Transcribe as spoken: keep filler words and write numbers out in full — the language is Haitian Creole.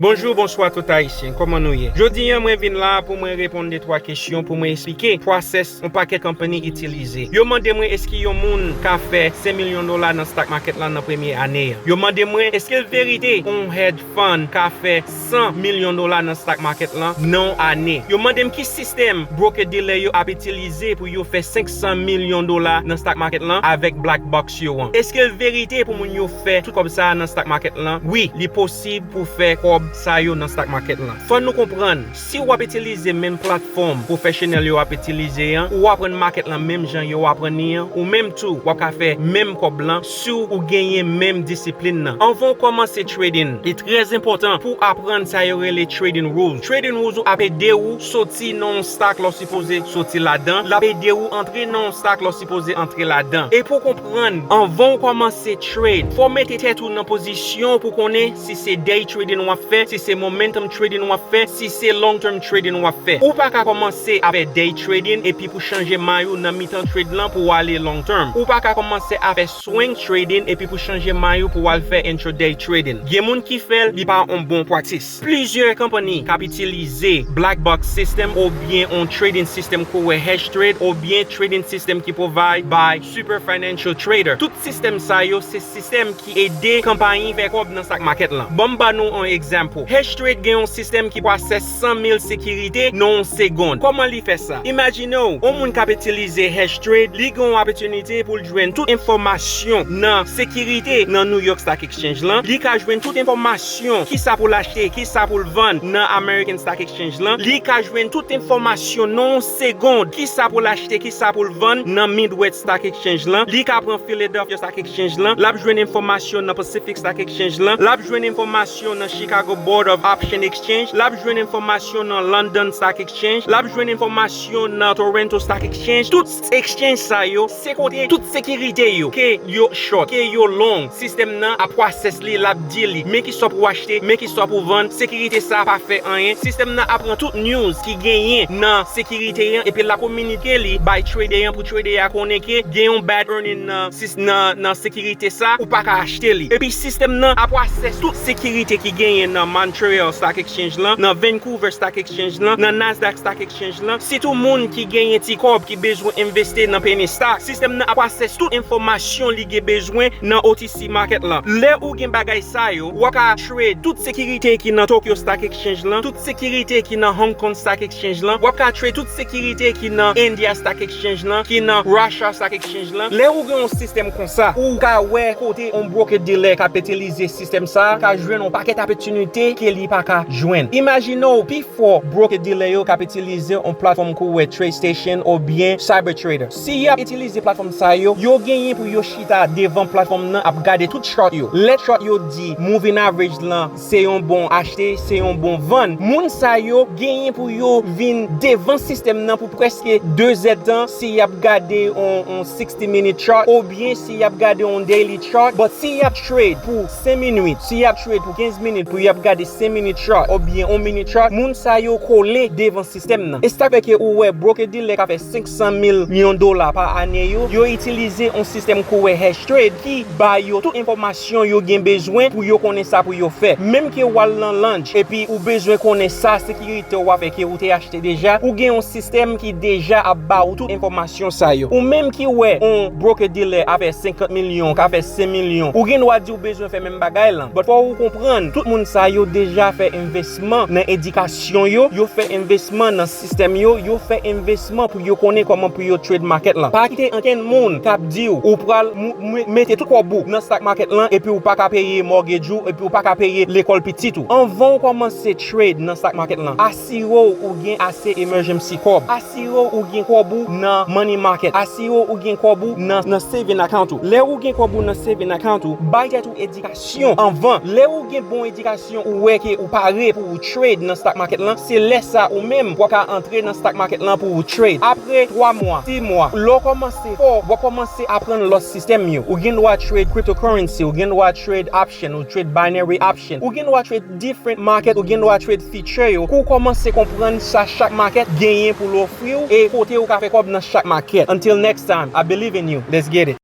Bonjou, bonswa tout Ayisyen, kòman nou ye? Jodi a, mwen vin la pou mwen reponn de twa kesyon, pou mwen eksplike pwosès yon pakèt konpayi itilize. Yo mande mwen èske yon moun ka fè senk milyon dola nan stock market lan nan premye ane a. Yo mande mwen èske l verite yon hedge fund ka fè san milyon dola nan stock market lan nan yon ane. Yo mande m ki sistèm broker dealer yo ap itilize pou yo fè senk san milyon dola nan stock market lan avèk black box yo an. Èske l verite pou moun yo fè tout kòb sa a nan stock market lan? Wi, li posib pou fè kòb sa yo nan stock market lan. Fò nou konprann, si w ap itilize menm platfòm professional yo ap itilize an, ou aprann market lan menm jan yo aprann li an, ou menm tou, w ap ka fè menm kòb lan si w genyen menm disiplin nan. Anvan w kòmanse trading, li trè enpòtan pou w aprann sa yo rele trading rules. Trading rules ou ap ede w soti nan yon stock lè w sipoze soti ladan, l ap ede w antre nan yon stock lè w sipoze antre ladan. E pou w konprann, anvan w kòmanse trade, fò w mete tèt ou nan pozisyon pou konnen si se day trading w ap fè, si se momentum trading w ap fè, si se long term trading w ap fè. Ou pa ka kòmanse ap fè day trading epi pou chanje may ou nan mitan trade lan pou w ale long term. Ou pa ka kòmanse ap fè swing trading epi pou chanje may ou pou w al fè intraday trading. Gen moun ki fè l, li pa yon bon practice. Plizyè konpayi k ap itilize black box system oubyen yon trading system ki w wè hedge trade oubyen trading system ki provide by super financial trader. Tout sistèm sa yo se sistèm ki ede konpayi fè kòb nan stock market lan. Ban m ba nou yon egzanp. Hedge trade gen yon sistèm ki pwosès san mil sekirite nan yon segonn. Kòman li fè sa? Imajine w, yon moun k ap itilize hedge trade, li gen yon opòtinite pou l jwenn tout enfòmasyon nan sekirite nan New York Stock Exchange lan. Li ka jwenn tout enfòmasyon kisa pou l achte, kisa pou l vann nan American Stock Exchange lan. Li ka jwenn tout enfòmasyon nan yon segonn, kisa pou l achte, kisa pou l vann nan Midwest Stock Exchange lan. Li ka pran Philadelphia Stock Exchange lan. L ap jwenn enfòmasyon nan Pacific Stock Exchange lan. L ap jwenn enfòmasyon nan Chicago Board of Option Exchange. L ap jwenn enfòmasyon nan London Stock Exchange. L ap jwenn enfòmasyon nan Toronto Stock Exchange. Tout exchange sa yo, se kote tout sekirite yo, ke yo short, ke yo long. Sistèm nan ap process li, l ap di li, men kisa pou w achte, men kisa pou w vann, sekirite sa a pa fè anyen. Sistèm nan ap pran tout news ki genyen nan sekirite an, epi l ap kominike li bay trader an pou trader a konnen ke gen yon bad earning nan, nan, nan sekirite sa, ou pa ka achte li. Epi sistèm nan ap process tout sekirite ki genyen nan Montreal Stock Exchange lan, nan Vancouver Stock Exchange lan, nan Nasdaq Stock Exchange lan. Sitou moun ki genyen ti kòb ki bezwen envesti nan penny stock, sistèm nan ap process tout enfòmasyon li gen bezwen nan O T C market lan. Lè ou gen bagay sa yo, w ap ka trade tout sekirite ki nan Tokyo Stock Exchange lan, tout sekirite ki nan Hong Kong Stock Exchange lan, w ap ka trade tout sekirite ki nan India Stock Exchange lan, ki nan Russia Stock Exchange lan. Lè ou gen yon sistèm konsa, ou ka wè kote yon broker dealer k ap itilize sistèm sa a ka jwenn yon pakèt opòtinite ke li pa ka jwenn. Imajine w, pi fò broker dealer yo k ap itilize yon platfòm ki w wè TradeStation oubyen CyberTrader. Si y ap itilize platfòm sa yo, yo genyen pou yo chita devan platfòm nan ap gade tout chart yo. Lè chart yo di moving average lan se yon bon achte, se yon bon vann, moun sa yo genyen pou yo vin devan sistèm nan pou prèske de zèdtan si y ap gade on, on sixty minute chart oubyen si y ap gade on daily chart. But si y ap trade pou senk minit, si y ap trade pou kenz minit, pou y ap gade senk minit chart oubyen on minit chart, moun sa yo kole devan sistèm nan. E sa fè ke ou wè broker dealer k ap fè senk san milyon dola pa ane yo, yo itilize yon sistèm ki w wè hedge trade ki ba yo tout enfòmasyon yo gen bezwen pou yo konnen sa pou yo fè. Menm ke w al nan lounge epi ou bezwen konnen sa sekirite w ap fè ke ou te achte deja, ou gen yon sistèm ki deja ap ba ou tout enfòmasyon sa yo. Ou menm ki wè yon broker dealer ap fè senkant milyon, k ap fè senk milyon, ou gen dwa di w bezwen fè menm bagay lan. But fò ou konprann, tout moun sa yo deja fè envestisman nan edikasyon yo, yo fè envestisman nan sistèm yo, yo fè envestisman pou yo konnen kòman pou yo trade market lan. Pa kite ankenn moun k ap di w ou pral mou-, mou-, mete tout kòb ou nan stock market lan epi w pa ka peye mortgage ou, epi w pa ka peye lekòl pitit ou. Anvan w kòmanse trade nan stock market lan, asire w ou gen ase emergency kòb. Asire w ou gen kòb ou nan money market. Asire w ou gen kòb ou nan, nan saving account ou. Lè ou gen kòb ou nan saving account ou, bay tèt ou edikasyon anvan. Lè ou gen bon edikasyon, ou wè ke ou pare pou ou trade nan stock market lan, se lè sa ou menm w ap ka antre nan stock market lan pou ou trade. Apre twa mwa, sis mwa, lè w kòmanse fò, w ap kòmanse aprann lòt sistèm yo. Ou gen dwa trade cryptocurrency, ou gen dwa trade option, ou trade binary option, ou gen dwa trade different market, ou gen dwa trade future yo. Kou w kòmanse konprann sa chak market genyen pou l ofri w e kote ou ka fè kòb nan chak market. Until next time, I believe in you. Let's get it.